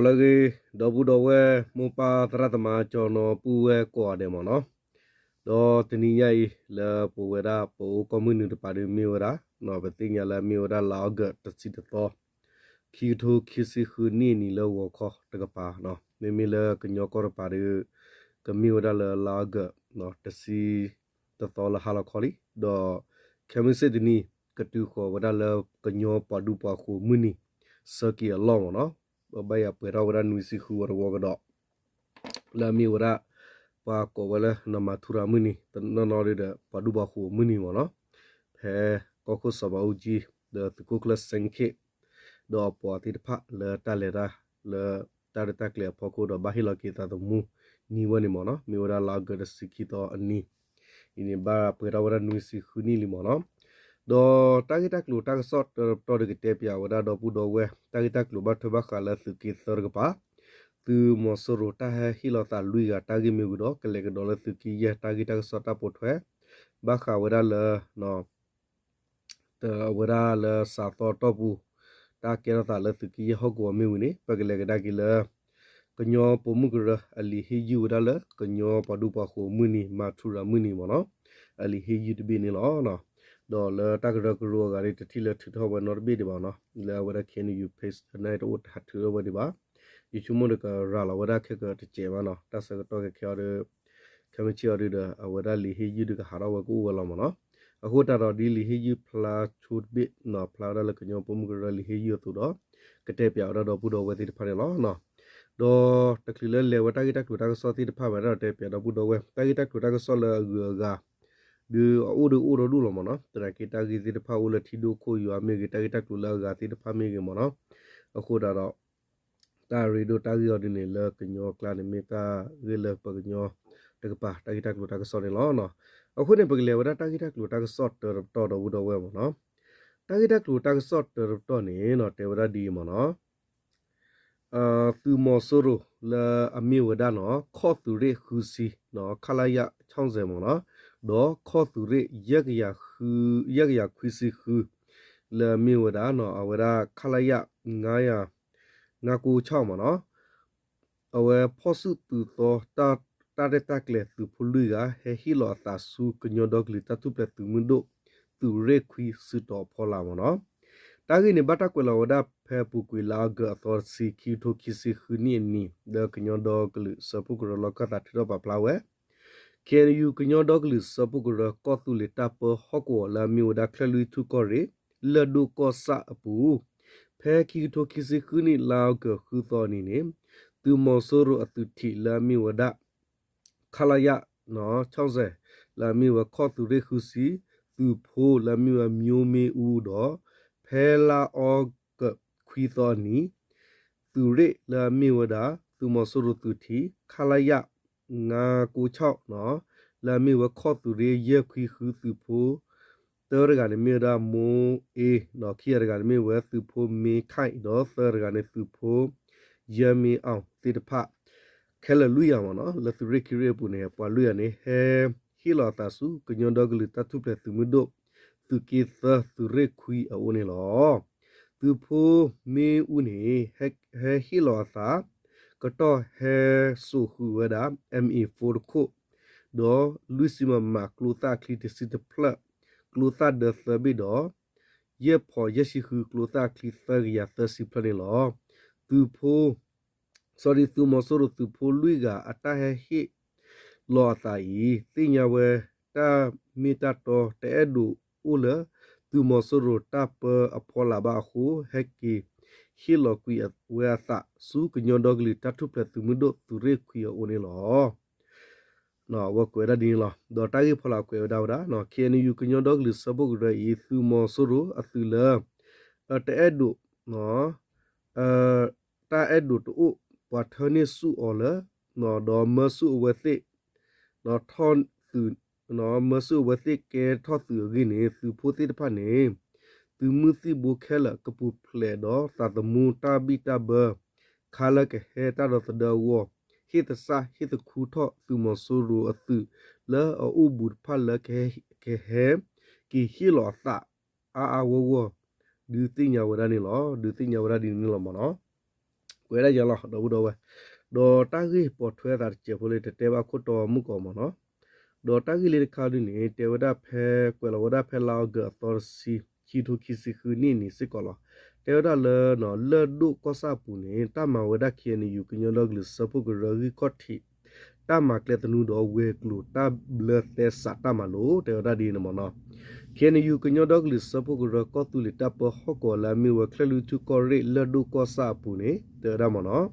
လၢအဂ့ၤ ဒီပုၢ်ဒီဝဲၢ် မိၢ်ပၢ်သရၣ်သမါ ကၠီနီၤပုၢ်ဝဲၢ်ကိးဂၤဒဲးမ့ၢ်နီၤ, ဒီးတနံၤညါအံၤ လၢပဝဲဒၣ်ပအိၣ်ကီၢ်မုၢ်နုာ်တပၤဒီးမ့ၢ်ဝဲဒၣ် ပသ့ၣ်ညါလၢအမ့ၢ်ဝဲဒၣ်လါအီကူးတဆံတသီ ခံကထိခံဆံဃုနံၣ်အနံၤလၢဂီၤခီတကပၤ, မ့မ့ၢ်လၢကညီကီၢ်တပၤဒီး ကမ့ၢ်ဝဲဒၣ်လၢလါအီကူး တဆံတသီလၢဟါလီၤခီလံ, ဒီးခဲမုၢ်ဆ့ၣ်တနံၤ ကတုၤဃီၤဝဲဒၣ်လၢကညီပှၤဒူပှၤဃိၤမုၢ်နံၤ ဆၢက့ၤအလီၢ်မ့ၢ်နီၤ, ဘၣ်ယၤပှဲၤထီၣ်ဝဲဒၣ်နွံဆံဃုဝီတဝီကဒီး လၢအမ့ၢ်ဝဲဒၣ် ပှၤကိးဝဲလၢ နမၤထူရၤမုၢ်နံၤ တနီၤနီၤဒီး ပှၤဒူပှၤဃိၤမုၢ်နံၤမ့ၢ်နီၤ, ဖဲကီၢ်ခိၣ်စီၤဘးအူကၠံ ဒီးသုးခိၣ်ကျၢၢ်စဲၣ်ခ့ၣ် ဒီးအပှၤသ့ၣ်တဖၣ်လၢတၢ်လဲၤတၢ် လၢတၢ်ရဲၣ်တၢ်ကျဲၤအဖီခိၣ်ဒီးဘၣ်ဟ့ၣ်လီၤက့ၤသးသမူနံၤဝဲန့ၣ်မ့ၢ်နီၤ, မ့ၢ်ဝဲဒၣ်လါအီကူးတဆံခံသီအနံၤ အံၤန့ၣ်ဘၣ်ပှဲၤထီၣ်ဝဲဒၣ်နွံဆံဃုနံၣ်လံမ့ၢ်နီၤ, ဒီးတၢ်ဂ့ၢ်တၢ်ကျိၤတၢ်ကစီၣ်တပတီၢ်ဒီးကတဲပၠးဝဲဒၣ်ဒီပုၢ်ဒီဝဲၢ် တၢ်ဂ့ၢ်တၢ်ကျိၤဘၣ်ထွဲဘၣ်ဃးလၢသုးက့သၢတကပၤ သုးမီၤစိရိၤတၢ်ဟဲဟ့ၣ်လီၤသးလွံၢ်ဂၤတၢ်ဂ့ၢ်မ့ၢ်ဝံၤဒီး ကလဲၤကဒီးလၢသုးက့ယဲၢ်တၢ်ဂ့ၢ်တၢ်ကစီၣ်တၢ်ပိာ်ထွဲ ဘၣ်ဃးဝဲဒၣ်လၢ အဝဲဒၣ်လၢစးသီတီၢ်ပူၤ တၢ်ကဲထီၣ်သးလၢသုးက့ယဲၢ်ဟီၣ်ကဝီၤမ့ၢ်ဝံၤန့ၣ် ပကလဲၤကဒါက့ၤလၢ ကညီပိာ်မုၣ်ကရၢအလံာ်ဟ့ၣ်ယုၢ်ဝဲဒၣ်လၢ ကညီပှၤဒူပှၤဃိၤမုၢ်နံၤ မၤထူရၤမုၢ်နံၤမ့ၢ်နီၤ, အလံာ်ဟ့ၣ်ယုၢ်တဘ့ၣ်န့ၣ်လီၤ. ဒီးလၢတၢ်ကရၢကရိအဂၤန့ၣ် တထံၣ်လၢထုးထီၣ်ဝဲနီတဘ့ၣ်ဒံးဘၣ်နီၤ, လၢအဝဲဒၣ် K N U page န့ၣ်တအိၣ်ဟးထုးထီၣ်ဝဲဒံးဘၣ်, ယဆိကမိၣ်ဒီးကရၤလီၤဝဲဒၣ်ခဲကတစဲးမးနီၤ, တၢ်ဆၢကတီၢ်ခဲခဲအံၤဒီး ခဲမုၢ်ဆ့ၣ်အံၤဒီး အဝဲဒၣ်လံာ်ဟ့ၣ်ယုၢ်ဒုးကဟးထီၣ်ဝဲကအိၣ်ဝဲလီၤမ့ၢ်နီၤ. အဃိသတးဒီးဒ်လံာ်ဟ့ၣ်ယုၢ်ဖျါဆိတဘ့ၣ်နီၤ, ဖျါဝဲဒၣ်လၢကညီပိာ်မုၣ်ကရၢလံာ်ဟ့ၣ်ယုၢ်အသိးဒီး ကတဲပၠးဝဲဒၣ်ဒီပုၢ်ဒီဝဲၢ်သ့ၣ်တဖၣ်န့ၣ်လီၤ. ဒီးတချုးလၢလဲၤဝဲတၢ်ဂ့ၢ်တၢ်ကျိၤတၢ်ကစီၣ်သ့ၣ်တဖၣ်ဝဲဒၣ်ဒီးတဲပၠးဒီပုၢ်ဒီဝဲၢ် တၢ်ဂ့ၢ်တၢ်ကျိၤတၢ်ကစီၣ်လၢအဂုၤအဂၤ ဒုးအအိၣ်ဒုးအိၣ်ဒီဒူၣ်လီၤမ့ၢ်နီၤ, သနာ်က့တၢ်ဂ့ၢ်သ့ၣ်တဖၣ်အိၣ်လၢထံဒိၣ်ခိၣ်ယွၤမ့ၢ်ဂ့ၤ, တၢ်ဂ့ၢ်တၢ်ကျိၤလၢအဂၤသ့ၣ်တဖၣ်မ့ၢ်ဂ့ၤမ့ၢ်နီၤ, အဃိသတးဒီး တၢ်ရ့ဒိၣ်တၢ်ဂ့ၢ်အီၤဒ်န့ၣ် လၢကညီအကျါန့ၣ် မ့ၢ်တၢ်ဂ့ၢ်လၢပကညီတကပၤ တၢ်ဂ့ၢ်တၢ်ကျိၤတၢ်ကစီၣ်န့ၣ်လီၤ. အဃိန့ၣ် ပကလဲၤဝဲဒၣ်တၢ်ဂ့ၢ်တၢ်ကျိၤတၢ်ကစီၣ်တၢတပတီၢ်ဒီပုၢ်ဒီဝဲၢ်မ့ၢ်နီၤ. တၢ်ဂ့ၢ်တၢ်ကျိၤတၢ်ကစီၣ်တၢတပတီၢ်န့ၣ်နီၤ တဲဝဲဒၣ်ဒ်အံၤမ့ၢ်နီၤ, သုးမီၤစိရိၤလၢအမ့ၢ်ဝဲဒၣ်နီၤ ခီၣ်သုးရ့ၣ်ဃုဆံနီၤ ခလရ ဆဲးမ့ၢ်နီၤ, ဒီးခီၣ်သုးရ့ၣ် ယဲၢ်ကယၤခွံဆံဃု လၢအမ့ၢ်ဝဲဒၣ်နီၤ အဝဲဒၣ် ခလရ ငါးရာ ငါးကိုးခြောက်မ့ၢ်နီၤ, အဝဲဖီၣ်စုၣ်သုးသီ တၢ်ရဲၣ်တၢ်ကျဲၤသုးဖိလွံၢ်ဂၤ ဟဲဟ့ၣ်လီၤအသးဆူကညီဒီကလုာ်တၢ်ထူၣ်ဖျဲးသုးမုၢ်ဒိၣ် သုးရ့ၣ်ခွံစုတီၤအဖီလာ်မ့ၢ်နီၤ. တၢ်ဂ့ၢ်န့ၣ် ဘၣ်တၢ်ကွဲးလီၤဝဲဒၣ်ဖဲအပူၤကွံာ်လါအီကူးအသီတဆံ ခံကထိခံဆံဃုနံၣ်အနံၤ လၢကညီဒီကလုာ်စၢဖှိၣ်ကရၢလီၢ်ခၢၣ်သးထုးထီၣ်ပာ်ဖျါဝဲ K N U ကညီဒီကလုာ်စၢဖှိၣ်ကရၢ ကီၢ်သူလ့ၤတၢ်ပၢဟီၣ်ကဝီၤလၢအမ့ၢ်ဝဲဒၣ် ချၢၣ်လွံၢ်ထူၣ်ကီၢ်ရ့ၣ် လၢၢ်ဒိၣ်ကီၢ်ဆၣ်အပူၤ ဖဲခံကထိခံဆံဃုနံၣ်လါအီကူးဃုသီအနံၤန့ၣ် သုးမီၤစိရိၤအသုးထံးလၢအမ့ၢ်ဝဲဒၣ် ခလရ ဆဲးမ့ၢ် လၢအမ့ၢ်ဝဲခီၣ်သုးရ့ၣ်ဃုဆံ သုးဖိလၢအမ့ၢ်ဝဲမျိုးမင်းဦးဒီး ဖဲလါအီကူးခွံသီအနံၤ သုးရ့ၣ်လၢအမ့ၢ်ဝဲဒၣ် သုးမီၤစိရိၤသုးထံး ခလရ ငါးကိုးခြောက် လၢအမ့ၢ်ဝဲခီၣ်သုးရ့ၣ်ယဲၢ်ခွံဃုသုးဖိ တၢတဂၤန့ၣ်မ့ၢ်ဝဲဒၣ် မိၢ်အ့ ဒီးခံဂၤတဂၤန့ၣ်မ့ၢ်ဝဲသုးဖိမ့ၢ်ခၢၣ် ဒီးသၢဂၤတဂၤန့ၣ်သုးဖိ ယဲၢ်မ့ၢ်အီၣ်သ့ၣ်တဖၣ် ခဲလၢာ်လွံၢ်ဂၤမ့ၢ်နီၤ လၢသုးရ့ၣ်ခံရ့ၣ်အပူၤန့ၣ် ပှၤလွံၢ်ဂၤန့ၣ် ဟဲဟ့ၣ်လီၤအသးဆူ ကညီဒီကလုာ်တၢ်ထူၣ်ဖျဲးသုးမုၢ်ဒိၣ် သုးက့သၢ သုးရ့ၣ်ခွံအအိၣ်န့ၣ်လီၤ. သုးဖိမ့ၢ်အူန့ၣ် ဟဲဟ့ၣ်လီၤအသး ကတီၢ်ဟဲစိာ်ဃုာ်ဝဲဒၣ် M A four တခိၣ် ဒီးလွံၢ်ဆံ မမ ကျိသၣ်ချံတဆံတဖျၢၣ် ကျိသၣ်ဒၢသၢဘ့ၣ်ဒီး ယဲၢ်ဖီးယဲၢ်ဆံဃု ကျိသၣ်ချံသၢကယၤသၢဆံဖျၢၣ်န့ၣ်လီၤ. သုးဖိ စီၤဒံး သုးမီၤစိရိၤသုးဖိလွံၢ်ဂၤအတၢ်ဟဲဟ့ၣ်လီၤအသးအံၤ သ့ၣ်ညါဝဲတၢ်မ့ၢ်တၢ်တီတအဲၣ်ဒိးအိၣ်လၢ သုးမီၤစိရိၤတၢ်ပၢအဖီလာ်ဘၣ်အဃိ ဟဲက့ၤဟ့ၣ်လီၤကွံာ်ဝဲအသးဆူကညီဒီကလုာ်တၢ်ထူၣ်ဖျဲးသုးမုၢ်ဒိၣ်သုးရ့ၣ်ခွံအအိၣ်န့ၣ်လီၤ. အဝဲကွဲးဒၣ်ဒ်န့ၣ်လီၤ. ဒီးတၢ်ဂ့ၢ်ဖီလာ်ကွဲးဝဲဒၣ်ဝဲဒၣ် K N U ကညီဒီကလုာ်စၢဖှိၣ်ကရၢအံၤ သုးမီၤစိရိၤအသုးလၢ တအဲၣ်ဒိး တၢ်အဲၣ်ဒိးတအိၣ် ပှၤထၢန့ၢ်ဆူၣ်အီၤလၢ ဒီးမၢဆူၣ်အဝဲသ့ၣ် ထီၣ်သုး မၢဆူၣ်အဝဲသ့ၣ်ကဲထီၣ်သုးအဂ့ၢ်န့ၣ် သုးဖိသ့ၣ်တဖၣ်န့ၣ် သုးမုၢ်သံၣ်ဘိခဲလၢာ်ကပူၤဖျဲးဒီးသးသမူတၢ်ဘံၣ်တၢ်ဘၢ ခါလၢကဟဲတၢ်ဒီသဒၢအဂီၢ် ဟ့ၣ်သဆၣ်ဟ့ၣ်သခူထီၣ်သုးမီၤစိရိၤအသုးလၢအအိၣ်ဘူးတဖၣ်လၢကဟဲ ကဟဲက့ၤဟ့ၣ်လီၤအသး အါအါဂီၢ်ဂီၢ် ဒုးသ့ၣ်ညါဝဲဒၣ်န့ၣ်လီၤ. ဒုးသ့ၣ်ညါဝဲဒၣ်ဒ်န့ၣ်လီၤမ့ၢ်နီၤ. ကွဲးဒၣ်ယၤလီၤ ဒီပုၢ်ဒီဝဲၢ်, ဒီးတၢ်ဂ့ၢ်ပိာ်ထွဲသးတစဲးဖိလၢတတဲဘၣ်ခိၣ်တီမုၢ်ကီးမ့ၢ်နီၤ, ဒီးတၢ်ဂ့ၢ်လၢတခါဒုန့ၣ် တဲဝဲဒၣ်ဖဲ ကွဲးလီၤဝဲဒၣ်ဖဲလါအီကူး အသီတဆံ ခံထိခံဆံဃုနံၣ်န့ၣ်စ့ၢ်ကီးလီၤ. တဲဝဲဒၣ်လၢ လၢၢ်ဒိၣ်ကီၢ်ဆၣ်အပူၤန့ၣ် တၢ်မၤဝဲဒၣ် KNU ကညီဒီကလုာ်စၢဖှိၣ်ကရၢ ဂံၢ်ခီၣ်ထံး တၢ်မၤကျဲသနူဒီး ဝဲၤကျိၤတၢ်ဘျၢသဲစးတၢ်မၤလိ တဲဝဲဒၣ်ဒ်န့ၣ်မ့ၢ်နီၤ, KNU ကညီဒီကလုာ်စၢဖှိၣ်ကရၢ ကီၢ်သူလ့ၤတၢ်ပၢဟီၣ်ကဝီၤလၢအမ့ၢ်ဝဲ ကၠဲၣ်လွံၢ်ထူၣ်ကီၢ်ရ့ၣ် လၢၢ်ဒိၣ်ကီၢ်ဆၣ်အပူၤန့ၣ် တဲဝဲဒၣ်မ့ၢ်နီၤ,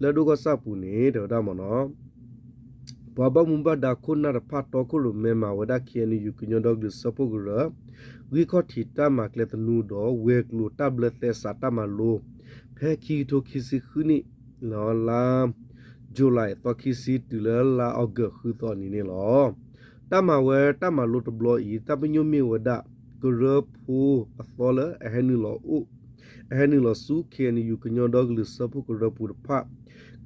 လၢၢ်ဒိၣ်ကီၢ်ဆၣ်အပူၤန့ၣ် တဲဝဲဒၣ်မ့ၢ်နီၤ ပှၤဘၣ်မူဘၣ်ဒါခိၣ်နၢ်တဖၣ်တီခိၣ်ရိၣ်မဲမၤဝဲဒၣ် KNU ကညီဒီကလုာ်စၢဖှိၣ်ကရၢ ဂံၢ်ခီၣ်ထံးတၢ်မၤကျဲသနူဒီး ဝဲၤကျိၤတၢ်ဘျၢသဲစးတၢ်မၤလိ ဖဲခံကထိခံဆံဃုနံၣ် လါ July သီခံဆံ တုၤလၢလါအီကူး ဃုသီအနံၤန့ၣ်လီၤ. တၢ်မၤဝဲတၢ်မၤလိတဘျီအံၤ တၢ်ပညိၣ်မ့ၢ်ဝဲဒၣ် ကရၢဖိအသီလၢအဟဲနုာ်လီၤအိၣ် အဟဲနုာ်လီၤဆူ KNU ကညီဒီကလုာ်စၢဖှိၣ်ကရၢပူၤတဖၣ်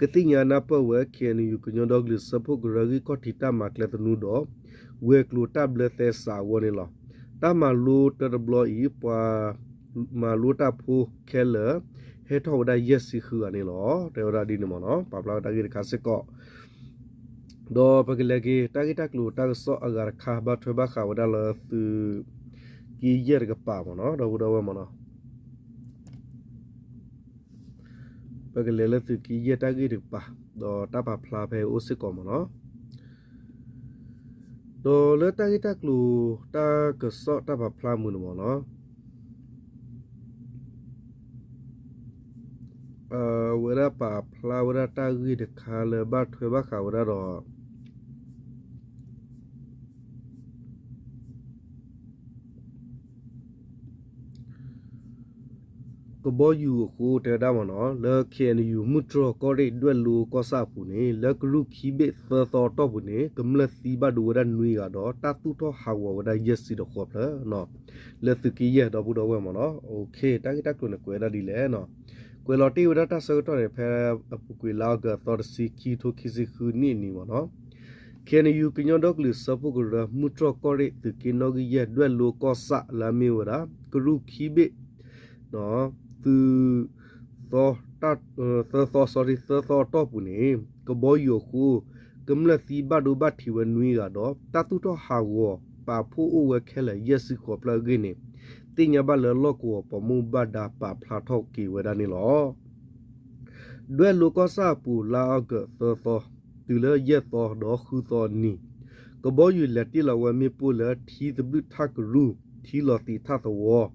ကသ့ၣ်ညါနၢ်ပၢၢ်ဝဲ KNU ကညီဒီကလုာ်စၢဖှိၣ်ကရၢ ဂံၢ်ခီၣ်ထံးတၢ်မၤကျဲသနူဒီး ဝဲၤကျိၤတၢ်ဘျၢသဲစးအဂီၢ်န့ၣ်လီၤ. တၢ်မၤလိတၢတဘျီအံၤ ပှၤမၤလိတၢ်ဖိခဲလၢာ် ဟဲထီၣ်ဝဲဒၣ်ယဲၢ်ဆံဃုဂၤန့ၣ်လီၤ. တဲဝဲဒၣ်ဒ်န့ၣ်မ့ၢ်နီၤ ပာ်ဖျါဝဲတၢ်ဂ့ၢ်တခါစ့ၢ်ကီး ဒီးပကလဲၤက့ၤ တၢ်ဂ့ၢ်တၢ်ကျိၤတၢ်ကစီၣ်အဂၤတခါ ဘၣ်ထွဲဘၣ်ဃးဝဲဒၣ်လၢသုးက့ယဲၢ်တကပၤမ့ၢ်နီၤ ဒီပုၢ်ဒီဝဲၢ်မ့ၢ်နီၤ ပကလဲၤလၢသုးက့ယဲၢ်တၢ်ဂ့ၢ်တကပၤ ဒီးတၢ်ပာ်ဖျါဖဲအံၤအိၣ်စ့ၢ်ကီးမ့ၢ်နီၤ ဒီးလၢတၢ်ဂ့ၢ်တၢ်ကျိၤ တၢ်ကစီၣ်တၢ်ပာ်ဖျါမုၢ်န့ၣ်မ့ၢ်နီၤ အဝဲဒၣ်ပာ်ဖျါဝဲဒၣ်တၢ်ဂ့ၢ်တခါလၢဘၣ်ထွဲဘၣ်ဃးဝဲဒၣ်ဒီး ကဘီယူၤအဃိ တဲဝဲဒၣ်မ့ၢ်နီၤ လၢ KNU မုၢ်တြီၢ်ကီၢ်ရ့ၣ် ဒွဲၣ်လိကီၢ်ဆၣ်အပူၤန့ၣ် လၢကရူၢ်ခံဘ့ၣ်သၢသီအတီၢ်ပူၤန့ၣ် ကမျၢၢ်သံဘၣ်ဒိဝဲဒၣ်နွံဂၤဒီး တၢ်သူၣ်ထီၣ်ဟးဂီၤဝဲဒၣ်ယဲၢ်ဆံဒီးဃိးဖျၢၣ် လၢသုးက့ယဲၢ် ဒီပုၢ်ဒီဝဲၢ်မ့ၢ်နီၤ တၢ်ဂ့ၢ်တၢ်ကျိၤန့ၣ် ကွဲးဒၣ်ဒ်လဲၣ်နီၤ ကွဲးလီၤတ့ၢ်ဝဲဒၣ်တၢ်ဆၢကတီၢ်န့ၣ် ဖဲအပူၤကွံာ်လါအီကူး အသီတဆံ ခံထိခံဆံဃုနံၣ်အနံၤမ့ၢ်နီၤ KNU ကညီဒီကလုာ်စၢဖှိၣ်ကရၢ မုၢ်တြီၢ်ကီၢ်ရ့ၣ် သုးက့နီၣ်ဂံၢ်ယဲၢ် ဒွဲၣ်လိကီၢ်ဆၣ်လၢအမ့ၢ်ဝဲဒၣ် ကရူၢ်ခံဘ့ၣ် သုးသီ သၢသီ sorry သၢသီအတီၢ်ပူၤန့ၣ် ကဘီယူၤအဃိ ကမျၢၢ်သံဘၣ်ဒိဘၣ်ထံးဝဲနွံဂၤဒီး တၢ်သူၣ်ထီၣ်ဟးဂီၤ ပာ်ဖှိၣ်အိၣ်ဝဲခဲလၢာ်ယဲၢ်ဆံဃိးဖျၢၣ်အဂ့ၢ်န့ၣ် သ့ၣ်ညါဘၣ်လၢလီၢ်ကဝီၤပှၤဘၣ်မူဘၣ်ဒါပာ်ဖျါထီၣ်က့ၤဝဲဒၣ်န့ၣ်လီၤ. ဒွဲၣ်လိကီၢ်ဆၣ်အပူၤ လါအီကူး သၢသီ တုၤလၢယဲၢ်သီဒီးဃုသီအနံၤ ကဘီယူၤလဲၤတ့ၢ်လီၤဝဲမ့ၣ်ပိၢ်လၢ ထံသဘျုၣ်ထၣ်ကရူၢ်, ထံလီၤသံးထၣ်သဝီ,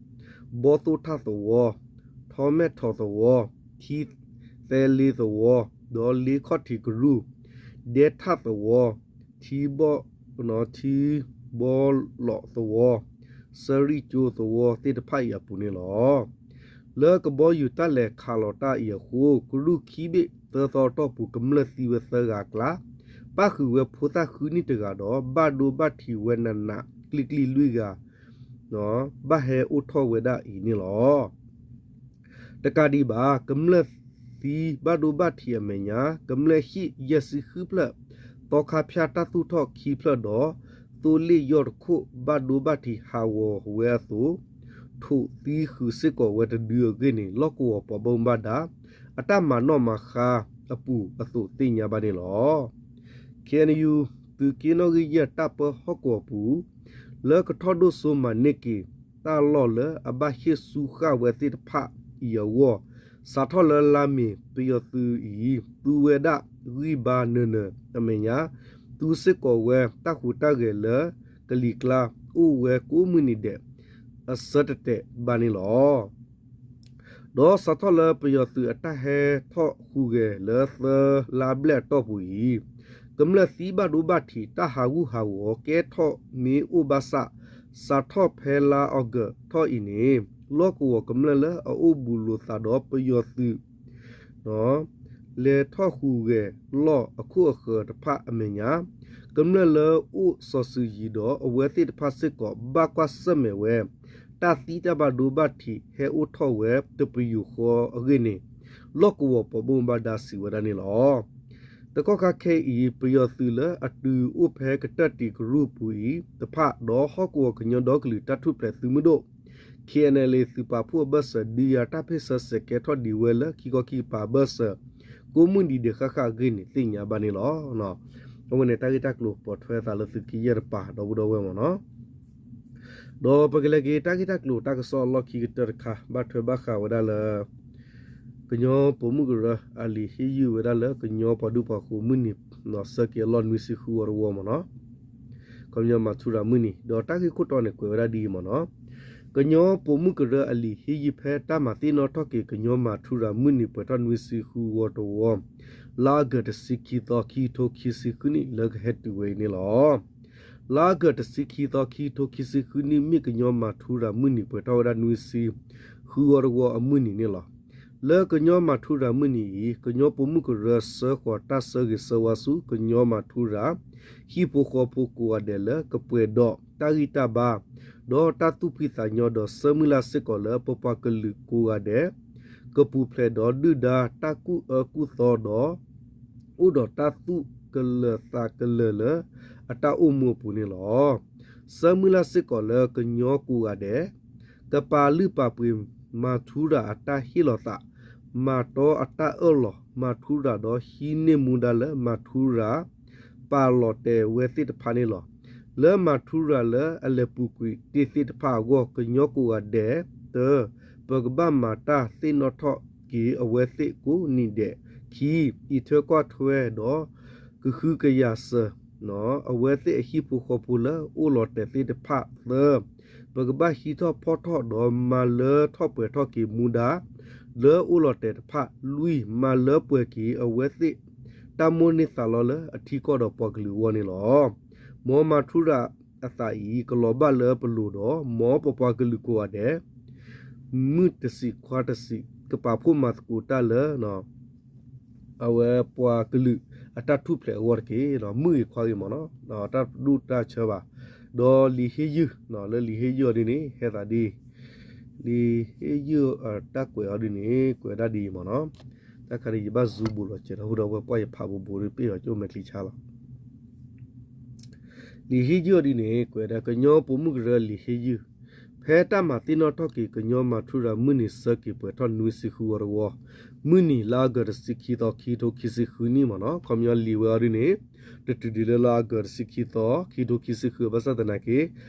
ဘီသိၣ်ထၣ်သဝီ, ထီမဲၣ်ထိးသဝီ, ထံသဲလ့သဝီ, ဒီးလ့ခီၣ်ထံးကရူၢ်, ဒဲထၣ်သဝီ, ထံဘီ ထံဘီလီးသဝီ, စရံၣ်ကၠိသဝီသ့ၣ်တဖၣ်အံၤအပူၤန့ၣ်လီၤ. လၢကဘီယူၤတၢ်လဲၤခးလီၤတၢ်အံၤအဃိ ကရူၢ်ခံဘ့ၣ်သၢသီအတီၢ်ပူၤ ကမျၢၢ်သံဝဲသၢဂၤအကျါ, ပၣ်ဃုာ်ဝဲဖိသၣ်ဃုနံၣ်တဂၤဒီး ဘၣ်ဒိဘၣ်ထံးဝဲနးနးကျံၤကျံၤလွံၢ်ဂၤ ဘၣ်ဟဲအိၣ်ထီၣ်ဝဲဒၣ်အံၤန့ၣ်လီၤ. တကးဒံးဘၣ် ကမျၢၢ်သံဘၣ်ဒိဘၣ်ထံးအမဲာ်ညါ ကမျၢၢ်ဟံၣ်ယဲၢ်ဆံဃုဖျၢၣ်, သီခါဖၠၣ်တၢ်သူၣ်ထီၣ်ခံဖျၢၣ်ဒီး သိလ့ၣ်ယီၢ်တခိၣ်ဘၣ်ဒိဘၣ်ထံးဟးဂီၤဝဲအသိး, ထိးသံဃုာ်စ့ၢ်ကီးဝဲတဒုအဂ့ၢ်န့ၣ် လီၢ်ကဝီၤပှၤဘၣ်မူဘၣ်ဒါ အတၢ်မၤနီၣ်မၤဃါအပူၤအသိးသ့ၣ်ညါဘၣ်န့ၣ်လီၤ. ခ့ၣ်အဲၣ်ယူၣ် သုးက့နီၣ်ဂံၢ်ယဲၢ်တၢ်ပၢဟီၣ်ကဝီၤပူၤ လၢကထီၣ်ဒိၣ်စိမၤန့ၢ်က့ၤ တၢ်လီၢ်လၢအဘၣ်ဟ့ၣ်ဆူဃာ်ဝဲသ့ၣ်တဖၣ်အံၤအဂီၢ်, စးထီၣ်လၢလါမ့ၤ ပယီၤသုးအံၤ သူဝဲဒၣ်ဂံၢ်ဘါနၢၤနၢၤအမဲာ်ညါ, သူစ့ၢ်ကီးဝဲတၢ်ဟူးတၢ်ဂဲၤလၢကလံၤကျါ အိၣ်ဝဲကိးမုၢ်နံၤဒဲး အဆၢတတဲာ်ဘၣ်န့ၣ်လီၤ. ဒီးစးထီၣ်လၢပယီၤသုးအတၢ်ဟဲထီၣ်ဟူးဂဲၤလၢသၢလါဘျဲၣ်အတီၢ်ပူၤအံၤ, ကမျၢၢ်သံဘၣ်ဒိဘၣ်ထံးတၢ်ဟးဂူာ်ဟးဂီၤကဲထီၣ်မ့ၢ်အိၣ်ဘၣ်ဆၣ်, စးထီၣ်ဖဲလါအီကူးထီၣ်အံၤန့ၣ်, လီၢ်ကဝီၤကမျၢၢ်လၢအအိၣ်ဘူးလိာ်သးဒီးပယီၤသုး လဲၤထီၣ်ဟူးဂဲၤလီၢ်အခိၣ်အဃၢၤတဖၣ်အမဲာ်ညါ, ကမျၢၢ်လၢအိၣ်စီၤစုၤယံၤဒီးအဝဲသ့ၣ်တဖၣ်စ့ၢ်ကီး ဘၣ်ကွၢ်ဆၢၣ်မဲာ်ဝဲ တၢ်သံတၢ်ဘၣ်ဒိဘၣ်ထံးဟဲအိၣ်ထီၣ်ဝဲတပယူာ်ဃီအဂ့ၢ်န့ၣ်, လီၢ်ကဝီၤပှၤဘၣ်မူဘၣ်ဒါစံးဝဲဒၣ်န့ၣ်လီၤ. တကီၢ်ခါခဲအံၤ ပယီၤသုးလၢအတုၤအိၣ်ဖဲကတၢၢ်တံၤကရူၢ်ပူၤအံၤတဖၣ် ဒီးဟီၣ်ကဝီၤကညီဒီကလုာ်တၢ်ထူၣ်ဖျဲးသုးမုၢ်ဒိၣ် ခ့ၣ်အဲၣ်အဲၣ်လ့ၣ် သုးပာ်ဖှိၣ်အဘၢၣ်စၢၤ ဒုးယၤတၢ်ဖ့ၣ်ဆၢစဲးကဲထီၣ်ဒံးဝဲလၢ ခံခီခံကပၤအဘၢၣ်စၢၤ ကိးမုၢ်နံၤဒဲးဃၣ်ဃၣ်အဂ့ၢ်န့ၣ် သ့ၣ်ညါဘၣ်န့ၣ်လီၤ. အဝဲန့ၣ်တၢ်ဂ့ၢ်တၢ်ကျိၤပိာ်ထွဲသးလၢသုးက့ယဲၢ်တပၤ ဒီပုၢ်ဒီဝဲၢ်မ့ၢ်နီၤ. ဒီးပကလဲၤက့ၤတၢ်ဂ့ၢ်တၢ်ကျိၤတၢ်ကစီၣ်အလီၢ်ခံကတၢၢ်တခါ ဘၣ်ထွဲဘၣ်ဃးဝဲဒၣ်လၢ ကညီပိာ်မုၣ်ကရၢအလံာ်ဟ့ၣ်ယုၢ်ဝဲဒၣ်လၢ ကညီပှၤဒူပှၤဃိၤမုၢ်နံၤ ဆၢက့ၤအလီၢ်နွံဆံဃုဝီတဝီမ့ၢ်နီၤ. ခီပညီမၤထူရၤမုၢ်နံၤ ဒီးတၢ်ဂ့ၢ်ခိၣ်တီန့ၣ် ကွဲးဝဲဒၣ်ဒ်အံၤမ့ၢ်နီၤ. ကညီပိာ်မုၣ်ကရၢအလံာ်ဟ့ၣ်ယုၢ်ဖဲတၢ်မၤသ့ၣ်နီၣ်ထီၣ်က့ၤ ကညီမၤထူရၤမုၢ်နံၤပှဲၤထီၣ်နွံဆံဃုဝီတဝီ လါအီကူးတဆံခံသီ ခံကထိခံဆံဃုနံၣ် လၢကဟဲတုၤဝဲအံၤန့ၣ်လီၤ. လါအီကူးတဆံခံသီ ခံကထိခံဆံဃုနံၣ် မ့ၢ်ကညီမၤထူရၤမုၢ်နံၤပှဲၤထီၣ်ဝဲဒၣ်နွံဆံဃုဝီတဝီအမုၢ်နံၤန့ၣ်လီၤ. လၢကညီမၤထူရၤမုၢ်နံၤအံၤ ကညီပိာ်မုၣ်ကရၢဆှၢဃီၤတၢ်ဆၢဂ့ၤဆၢဝါဆူ ကညီမၤထူရၤ ဟံၣ်ဖိဃီဖိကိးဂၤဒဲးလၢကပှဲၤဒီးတၢ်ဂံၢ်တၢ်ဘါ ဒီးတၢ်သူၣ်ဖှံသးညီဒီးဆၢမုၢ်လၢ်စ့ၢ်ကီးလၢပပှၤကလုာ်ကိးဂၤဒဲး ကပူၤဖျဲးဒီးဒုၣ်ဒါတၢ်ကူၣ်အၢကူၣ်သီဒီး အိၣ်ဒီးတၢ်သူၣ်ကလၢၤသးကလၢၤလၢအတၢ်အိၣ်မူအပူၤန့ၣ်လီၤ. ဆၢမုၢ်လၢ်စ့ၢ်ကီးလၢကညီကိးဂၤဒဲး ကပာ်လုၢ်ပာ်ပှ့ၤမၤထူရၤအတၢ်ဟ့ၣ်လီၤသး, မၤတီအတၢ်အၢၣ်လီၤ, မၤထူရၤဒီးဟံးန့ၢ်မူဒါလၢမၤထူရၤ ပာ်လီၤတဲာ်ဝဲသ့ၣ်တဖၣ်န့ၣ်လီၤ. လၢမၤထူရၤလၢအလဲၤပူၤကွံာ်တ့ၢ်သ့ၣ်တဖၣ်အဂီၢ် ကညီကိးဂၤဒဲး တၢ ပကဘၣ်မၤတၢ်သ့ၣ်နီၣ်ထီၣ်က့ၤအဝဲသ့ၣ်ကိးနံၤဒဲး, ခံ အံးထွဲကွၢ်ထွဲဒီး ကဟုကယာ်စၢၤ အဝဲသ့ၣ်အဟံၣ်ဖိဃီဖိလၢအိၣ်လီၤတဲာ်သ့ၣ်တဖၣ်, သၢ ပကဘၣ်ဟံးထီၣ်ဖီၣ်ထီၣ်ဒီးမၤလၢထီၣ်ပှဲၤထီၣ်က့ၤမူဒါ လၢအိၣ်လီၤတဲာ်တဖၣ်, လွံၢ် မၤလၢပှဲၤက့ၤအဝဲသ့ၣ် တၢ်မိၣ်န့ၢ်သးလီလၢအထံကီၢ်ဒီးပှၤကလုာ်အဂီၢ်န့ၣ်လီၤ. မ်မၤထူရၤအသးအံၤ ကလီၤဘၣ်လၢပလိၤဒီး မ်ပပှၤကလုာ်ကိးဂၤဒဲး မုၢ်တဆံးခွါတဆံး ကပာ်ဖှိၣ်မၤသကိးတၢ်လၢ အဝဲပှၤကလုာ်အတၢ်ထူၣ်ဖျဲးအဂီၢ်တက့ၢ်. မုၢ်ဂ့ၤခွါဂ့ၤမ့ၢ်နီၤ, တၢ်ဒိၣ်တၢ်ဆၢဘၣ်. ဒီးလံာ်ဟ့ၣ်ယုၢ်, လၢလံာ်ဟ့ၣ်ယုၢ်အီၤဒ်န့ၣ် ဟဲသးဒ် လံာ်ဟ့ၣ်ယုၢ်တၢ်ကွဲးအီၤဒ်န့ၣ် ကွဲးဒၣ်ဒ်အံၤမ့ၢ်နီၤ. တၢ်ခါဒ်ယဘၣ် Zoom ဘူးလီၤစဲး ဒီပုၢ်ဒီဝဲၢ်ပှၢ်ယဖးဘူးဘူးဒီး ပ့ၢ်အီၤကၠိမဲာ်ချံဆါလီၤ. လံာ်ဟ့ၣ်ယုၢ်အီၤဒ်န့ၣ် ကွဲးဒၣ်ကညီပိာ်မုၣ်ကရၢလံာ်ဟ့ၣ်ယုၢ်, ဖဲတၢ်မၤသ့ၣ်နီၣ်ထီၣ်က့ၤ ကညီမၤထူရၤမုၢ်နံၤဆၢက့ၤပှဲၤထီၣ်နွံဆံဃုဝီတဝီ, မုၢ်နံၤလါအီကူးတဆံခံသီ ခံကထိခံဆံဃုနံၣ်မ့ၢ်နီၤ, ခီပညီလံာ်ဝဲအီၤဒ်န့ၣ် တတုၤဒံးလၢလါအီကူးတဆံခံသီ ခံကထိခံဆံဃု ဘၣ်ဆၣ်သနာ်က့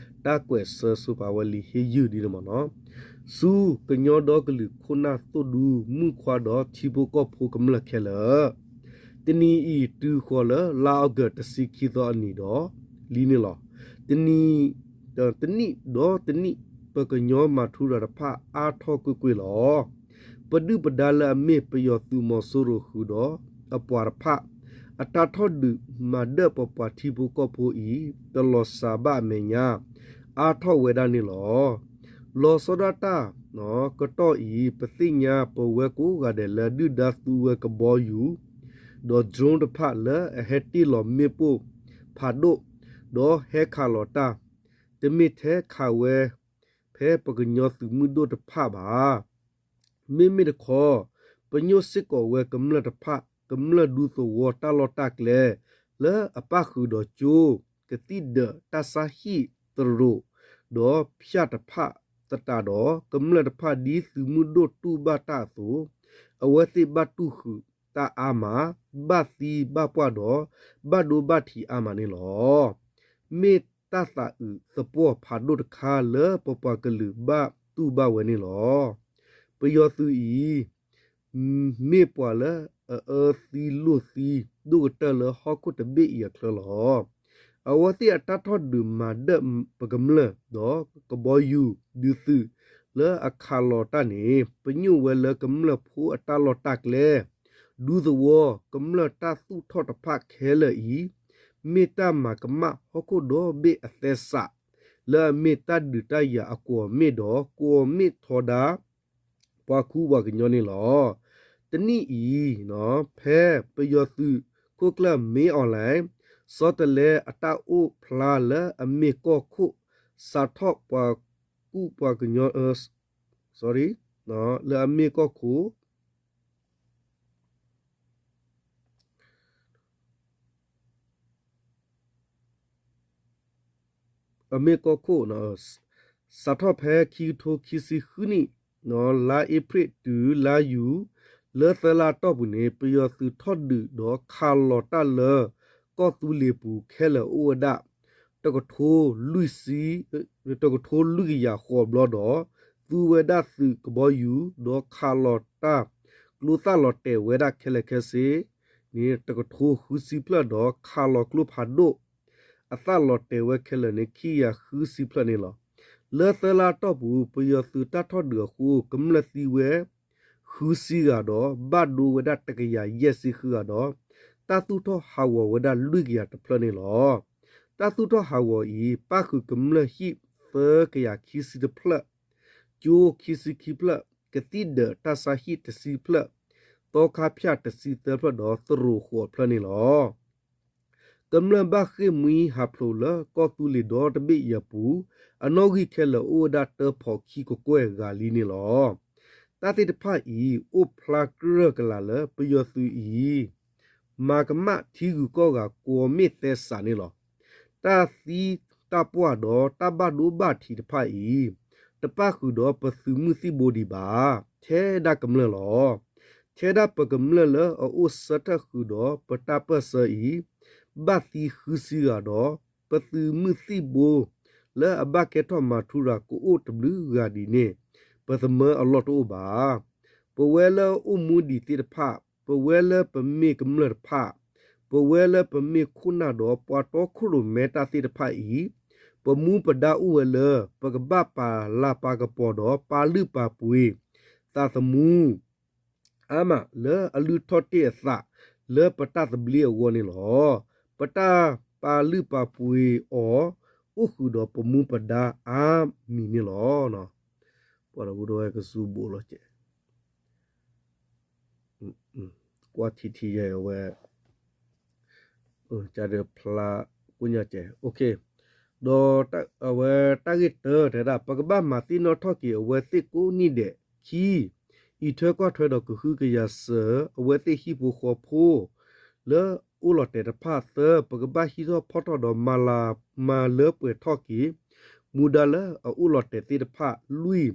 တၢ်ကွဲးဆၢဆိပာ်ဝဲလံာ်ဟ့ၣ်ယုၢ်ဒ်န့ၣ်မ့ၢ်နီၤ. ဆူကညီဒီကလုာ်ခိၣ်နၢ်သိၣ်ဒူ မုၣ်ခွါဒီးထံဖိကီၢ်ဖိကမျၢၢ်ခဲလၢာ် တနံၤအံၤတုၤဃီၤလၢလါအီကူးတဆံခံသီအနံၤဒီးလံန့ၣ်လီၤ. တနံၤ, တနံၣ်ဒီးတနံၣ် ပကညီမၤထူရၤတဖၣ်အါထီၣ်ကွ့ၢ်ကွ့ၢ်လီၤ. ပဒုၣ်ပဒါလၢအမ့ၢ်ပယီၤသုးမီၤစိရိၤဃုာ်ဒီးအပှၤတဖၣ် အတၢ်ထီၣ်ဒုးမၤဒၢၣ်ပပှၤထံဖိကီၢ်ဖိအံၤ တလီၤစှၤဘၣ်အမဲာ်ညါ အါထီၣ်ဝဲဒၣ်န့ၣ်လီၤ. လီၤဆီဒၣ်တၢ်ကတီၢ်အံၤ ပသ့ၣ်ညါပဝဲကိးဂၤဒဲးလၢဒုၣ်ဒါသူဝဲကဘီယူၤ ဒီး drone တဖၣ်လၢအဟဲတ့ၢ်လီၤမ့ၣ်ပိၢ်ဖးဒိၣ် ဒီးဟဲခးလီၤတၢ် တမ့ၢ်ထဲခးဝဲ ဖဲပကညီသုးမုၢ်ဒိၣ်တဖၣ်ဘၣ်. မ့မ့ၢ်တခီ ပညိၣ်စ့ၢ်ကီးဝဲကမျၢၢ်တဖၣ် ကမျၢၢ်ဒူသဝီတၢ်လီၢ်တၢ်ကျဲ လၢအပၣ်ဃုာ်ဒီးကၠိ ကသံၣ်ဒၢး တၢ်ဆါဟံၣ်သရိာ် ဒီးဖၠၣ်တဖၣ်သတးဒီး ကမျၢၢ်တဖၣ်ဒ်သုးမုၢ်ဒိၣ်တူၢ်ဘၣ်တၢ်အသိး အဝဲသ့ၣ်ဘၣ်တူၢ်ဃုာ်တၢ်အါမး, ဘၣ်သံဘၣ်ပှၢ်ဒီး ဘၣ်ဒိဘၣ်ထံးအါမးန့ၣ်လီၤ. မ့ၢ်တၢ်သးအုးသပှၢ်ဖးဒိၣ်တခါလၢပပှၤကလုာ်ဘၣ်တူၢ်ဘၣ်ဝဲန့ၣ်လီၤ. ပယီၤသုးအံၤ မ့ၢ်ပှၤလၢအအၢသံလိာ်သံဒိၣ်ကတၢၢ်လၢဟီၣ်ခိၣ်တဘ့ၣ်အံၤအချၢလီၤ. အဝဲသ့ၣ်အတၢ်ထီၣ်ဒုးမၤဒၢၣ်ပကမျၢၢ်ဒီးကဘီယူၤဒုးသုးလၢအခးလီၤတၢ်န့ၣ် ပညိၣ်ဝဲလၢကမျၢၢ်ဖိအတၢ်လီၢ်တၢ်ကျဲ ဒူသဝီ ကမျၢၢ်တၢ်သူၣ်ထီၣ်တဖၣ်ခဲလၢာ်အံၤ မ့ၢ်တၢ်မၤကမၣ်ဟီၣ်ခိၣ်ဒီဘ့ၣ်အသဲစး လၢအမ့ၢ်တၢ်ဒုးတၢ်ယၤအကွီၢ်မ့ၣ်ဒီး ကွီၢ်မ့ၣ်ထီဒါ ပှၤခူပှၤကညီန့ၣ်လီၤ. တနံၣ်အံၤ ဖဲပယီၤသုးခိၣ်ကျၢၢ်မ့ၢ်အီၣ်လဲၣ် ဆီတလဲအတၢ်အိၣ်ဖျါလၢအမ့ၢ်ကီၢ်ခိၣ် စးထီၣ်ပှၤကူၣ်ပှၤကညီ လၢအမ့ၢ်ကီၢ်ခိၣ် အမ့ၢ်ကီၢ်ခိၣ် စး စးထီၣ်ဖဲခံကထိခံဆံဃုနံၣ် လါအ့ဖြ့ၣ်တုၤလါယူၤ လၢသၢလါအတီၢ်ပူၤန့ၣ် ပယီၤသုးထီၣ်ဒုးဒီးခးလီၤတၢ်လၢ ကီၢ်သူလ့ၤပူၤခဲလၢာ်အိၣ်ဝဲဒၣ် တကထိလွံၢ်ဆံ တကထိလွံၢ်ကယၤဃိးဘျီဒီး သူဝဲဒၣ်သုးကဘီယူၤဒီးခးလီၤတၢ် ကျိသၣ်လီၤတဲာ်ဝဲဒၣ်ခဲလၢာ်ခဲဆ့န့ၣ် တကထိဃုဆံဖျၢၣ်ဒီးခးလီၤကျိဖးဒိၣ် အသၣ်လီၤတဲာ်ဝဲခဲလၢာ်န့ၣ် ခံကယၤဃုဆံဖျၢၣ်န့ၣ်လီၤ. လၢသၢလါအတီၢ်ပူၤ ပယီၤသုးတၢ်ထီၣ်ဒုးအဃိ ကမျၢၢ်သံဝဲ ဃုဆံဂၤဒီး ဘၣ်ဒိဝဲဒၣ်တကယၤယဲၢ်ဆံဃုဂၤဒီး တၢ်သူၣ်ထီၣ်ဟးဂီၤဝဲဒၣ်လွံၢ်ကယၤတဖျၢၣ်န့ၣ်လီၤ. တၢ်သူၣ်ထီၣ်ဟးဂီၤအံၤ ပၣ်ဃုာ်ကမျၢၢ်ဟံၣ်သၢကယၤခံဆံတဖျၢၣ်, ကၠိခံဆံခံဖျၢၣ်, ကသံၣ်ဒၢးတၢ်ဆါဟံၣ်တဆံဖျၢၣ်, သီခါဖၠၣ်တဆံသၢဖျၢၣ်ဒီးသရိာ်ဃိးဖျၢၣ်န့ၣ်လီၤ. ကမျၢၢ်ဘၣ်ဃ့ၢ်မှံဟးဖျိးလၢကီၢ်သူလ့ၤဒီတဘ့ၣ်အံၤအပူၤ အနီၣ်ဂံၢ်ခဲလၢာ်အိၣ်ဝဲဒၣ်တၢဖီးခံကကွဲၢ်ဂၤလံန့ၣ်လီၤ. တၢ်သ့ၣ်တဖၣ်အံၤ အိၣ်ဖျါကြၢးကလာ်လၢပယီၤသုးအံၤ မၤကမၣ်ထံဂုၤကီၢ်ဂၤကွီၢ်မ့ၣ်သဲစးန့ၣ်လီၤ. တၢ်သံတၢ်ပှၢ်ဒီးတၢ်ဘၣ်ဒိဘၣ်ထံးတဖၣ်အံၤ တပၣ်ဃုာ်ဒီးပသုးမုၢ်သံၣ်ဘိဒံးဘၣ်, ထဲဒၣ်ကမျၢၢ်လီၤ. ထဲဒၣ်ပကမျၢၢ်လၢအအိၣ်ဆၢထၢၣ်ဃုာ်ဒီးပတၢ်ပၢၢ်ဆၢအံၤ ဘၣ်သံဃုဆံဂၤဒီး ပသုးမုၢ်သံၣ်ဘိ လၢအဘၣ်ကဲထီၣ်မၤထူရၤကအိၣ်တဘျုးဂၤဒ်န့ၣ် ပသမၢအလီၢ်တအိၣ်ဘၣ်. ပဝဲလၢအိၣ်မူဒံးသ့ၣ်တဖၣ်, ပဝဲလၢပမ့ၢ်ကမျၢၢ်တဖၣ်, ပဝဲလၢပမ့ၢ်ခိၣ်နၢ်ဒီးပှၤတီခိၣ်ရိၣ်မဲတၢ်သ့ၣ်တဖၣ်အံၤ ပမူပဒါအိၣ်ဝဲလၢ ပကဘၣ်ပာ်လၤပာ်ကပီၤဒီးပာ်လုၢ်ပာ်ပှ့ၤ သးသမူ အါမးလၢအလုၢ်ထီၣ်တ့ၢ်အသးလၢပတၢ်သဘျ့အဂီၢ်န့ၣ်လီၤ. ပတၢ်ပာ်လုၢ်ပာ်ပှ့ၤအီၤ အိၣ်ဃုာ်ဒီးပမူပဒါအါမံၤန့ၣ်လီၤ. ပှၤဒီပုၢ်ဒီဝဲၢ်ကစူၤဘိးလီၤကဲး ကွၢ်ထံထံယဲၢ်အဝဲ ကဒီးဖျါကိညါကဲး ဒီးအဝဲတၢ်ဂ့ၢ်တၢတဲဒၣ် ပကဘၣ်မၤသ့ၣ်နီၣ်ထီၣ်က့ၤအဝဲသ့ၣ်ကိးနံၣ်ဒဲး ခံ, အံးထွဲကွၢ်ထွဲဒီးကဟုကယာ်စၢၤ အဝဲသ့ၣ်ဟံၣ်ဖိဃီဖိ လၢအအိၣ်လီၤတဲာ်တဖၣ် သၢ, ပကဘၣ်ဟံးထီၣ်ဖီၣ်ထီၣ်ဒီးမၤလၤမၤလၢပှဲၤထီၣ်က့ၤ မူဒါလၢအအိၣ်လီၤတဲာ်သ့ၣ်တဖၣ် လွံၢ်,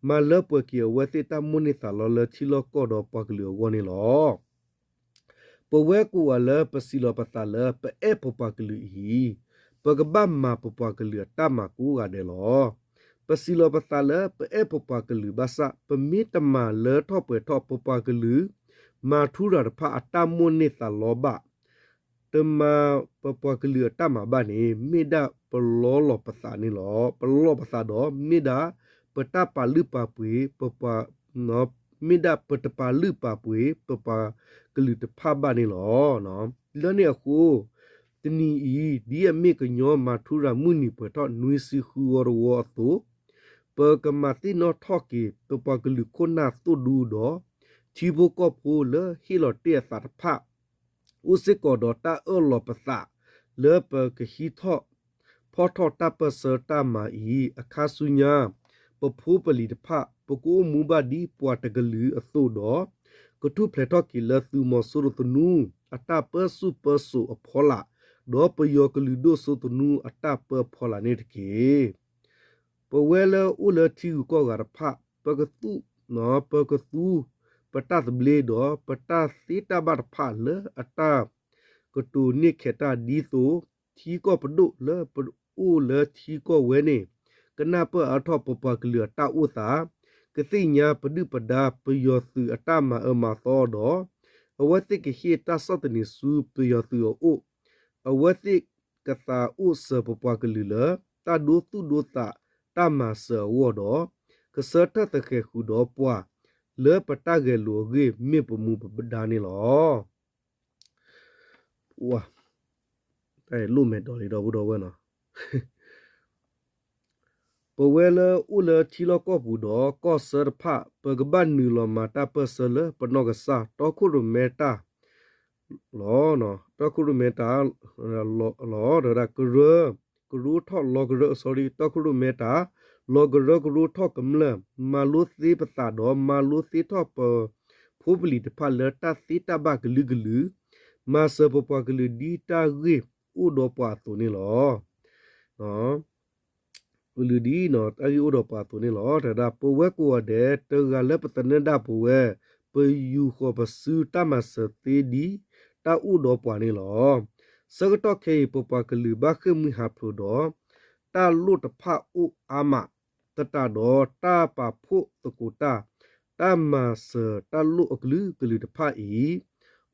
မၤလၢပှဲၤက့ၤအဝဲသ့ၣ်တၢ်မိၣ်န့ၢ်သးလီလၢထံလီၢ်ကီၢ်ဒီးပှၤကလုာ်အဂီၢ်န့ၣ်လီၤ. ပဝဲကိးဂၤလၢပစံးလီၤပသးလၢပအဲၣ်ပပှၤကလုာ်အံၤ, ပကဘၣ်မၤပပှၤကလုာ်အတၢ်မၤကိးဂၤဒဲးလီၤ. ပစံးလီၤပသးလၢပအဲၣ်ပပှၤကလုာ်ဘၣ်ဆၣ် ပမ့ၢ်တမၤလၢထီၣ်ပှဲၤထီၣ်ပပှၤကလုာ် မၤထူရၤတဖၣ်အတၢ်မိၣ်န့ၢ်သးလီဘၣ် တမၤပပှၤကလုာ်အတၢ်မၤဘၣ်န့ၣ် မ့ၢ်ဒၣ်ပလီလီၤပသးန့ၣ်လီၤ. ပလီလီၤပသးဒီး မ့ၢ်ဒၣ်ပတၢ်ပာ်လုၢ်ပာ်ပှ့ၤ ပပှၤ မ့ၢ်ဒၣ်ပတပာ်လုၢ်ပာ်ပှ့ၤ ပပှၤကလုာ်တဖၣ်ဘၣ်န့ၣ်လီၤ. လၢန့ၣ်အဃိ တနံၤအံၤ ဒ်အမ့ၢ်ကညီမၤထူရၤမုၢ်နံၤပှဲၤထီၣ်နွံဆံဃုဝီတဝီအသိး ပကမၤသ့ၣ်နီၣ်ထီၣ်က့ၤ ပပှၤကလုာ်ခိၣ်နၢ်သိၣ်ဒူဒီး ထံဖိကီၢ်ဖိလၢဟ့ၣ်လီၤတ့ၢ်အသးတဖၣ် အိၣ်စ့ၢ်ကီးဒီးတၢ်အၢၣ်လီၤပသး လၢပကဟံးထီၣ်ဖီၣ်ထီၣ်တၢ်ပၢၢ်ဆၢတၢ်မၤအံၤ အခါဆူညါ ပဖိပလံၤတဖၣ် ပကအိၣ်မူဘၣ်ဒ်ပှၤတကလုာ်အသိးဒီး ကထူၣ်ဖျဲးထီၣ်က့ၤလၢသုးမီၤစိရိၤသနူ အတၢ်ပၢဆူၣ်ပၢစိးအဖီလာ် ဒီးပယီၤကလုာ်ဒိၣ်စိသနူအတၢ်ပၢဖီလာ်န့ၣ်တက့ၢ်. ပဝဲလၢအိၣ်လၢထံဂုၤကီၢ်ဂၤတဖၣ် ပကသူ ပကသူ ပတၢ်သဘျ့ဒီး ပတၢ်သ့တၢ်ဘၣ်တဖၣ်လၢအတၢ်ကတိၤန့ၢ်ခဲးတၢ်ဒ်သိး ထံကီၢ်ပဒိၣ်လၢပအိၣ်လၢထံကီၢ်ဝဲန့ၣ် ကနၢ်ပၢၢ်အါထီၣ်ပပှၤကလုာ်အတၢ်အိၣ်သး, ကသ့ၣ်ညါပဒုၣ်ပဒါပယီၤသုးအတၢ်မၤအၢမၤသီဒီး အဝဲသ့ၣ်ကဟ့ၣ်တၢ်ဆီၣ်သနံးဆူပယီၤသုးအအိၣ်, အဝဲသ့ၣ်ကသးအိၣ်စၢၤပပှၤကလုာ်လၢ တၢ်ဒိသူၣ်ဒိသးတၢ်မၤစၢၤအဂီၢ်ဒီး ကဆၢထၢၣ်သဃဲၤဃုာ်ဒီးပှၤ လၢပတၢ်ဂဲၤလိာ်အဂ့ၢ် မ့ၢ်ပမူပဒါန့ၣ်လီၤ. တၢ်လိၣ်မဲာ်ဒိးလံဒီပုၢ်ဒီဝဲၢ်နီၤ ပဝဲလၢအိၣ်လၢထံလီၢ်ကီၢ်ပူၤဒီးကီၢ်ဆၢတဖၣ် ပကဘၣ်နုာ်လီၤမၤတၢ်ပၢၢ်ဆၢလၢပနီၢ်ကစၢ် တီခိၣ်ရိၣ်မဲတၢ် လီၤ. တီခိၣ်ရိၣ်မဲတၢ် လီၤ ကရၢ ကရူထီၣ်လီၤကရၢ sorry တီခိၣ်ရိၣ်မဲတၢ် လီၤကရၢကရိထီၣ်ကမျၢၢ် မၤလိသ့ပသးဒီး မၤလိသ့ထီၣ်ပ ဖိပလံၤတဖၣ်လၢတၢ်သ့တၢ်ဘၣ်ကလုာ်ကလုာ်, မၤစၢၤပပှၤကလုာ်ဒ်တၢ်ဂ့ၢ်အိၣ်ဒီးပှၤအသိးန့ၣ်လီၤ. ပလုၢ်ဒ်နီၤ တၢ်ဂ့ၢ်အိၣ်ဒီးပှၤအသိးန့ၣ်လီၤ. တဒၣ် ပဝဲကိးဂၤဒဲး တဂၤလၢပသနၢၣ်ဒၣ်ပဝဲ ပယူာ်ဃီၤပစုတၢ်မၤစၢၤသ့ဒ်တၢ်အိၣ်ဒီးပှၤန့ၣ်လီၤ. ဆၢကတီၢ်ခဲအံၤ ပပှၤကလုာ်ဘၣ်ဃ့ၢ်မှံဟးဖျိးဒီး တၢ်လိၣ်တဖၣ်အိၣ်အါမး သတးဒီးတၢ်ပာ်ဖှိၣ်သကိးတၢ် တၢ်မၤစၢၤတၢ်လိၣ်အကလုာ်ကလုာ်တဖၣ်အံၤ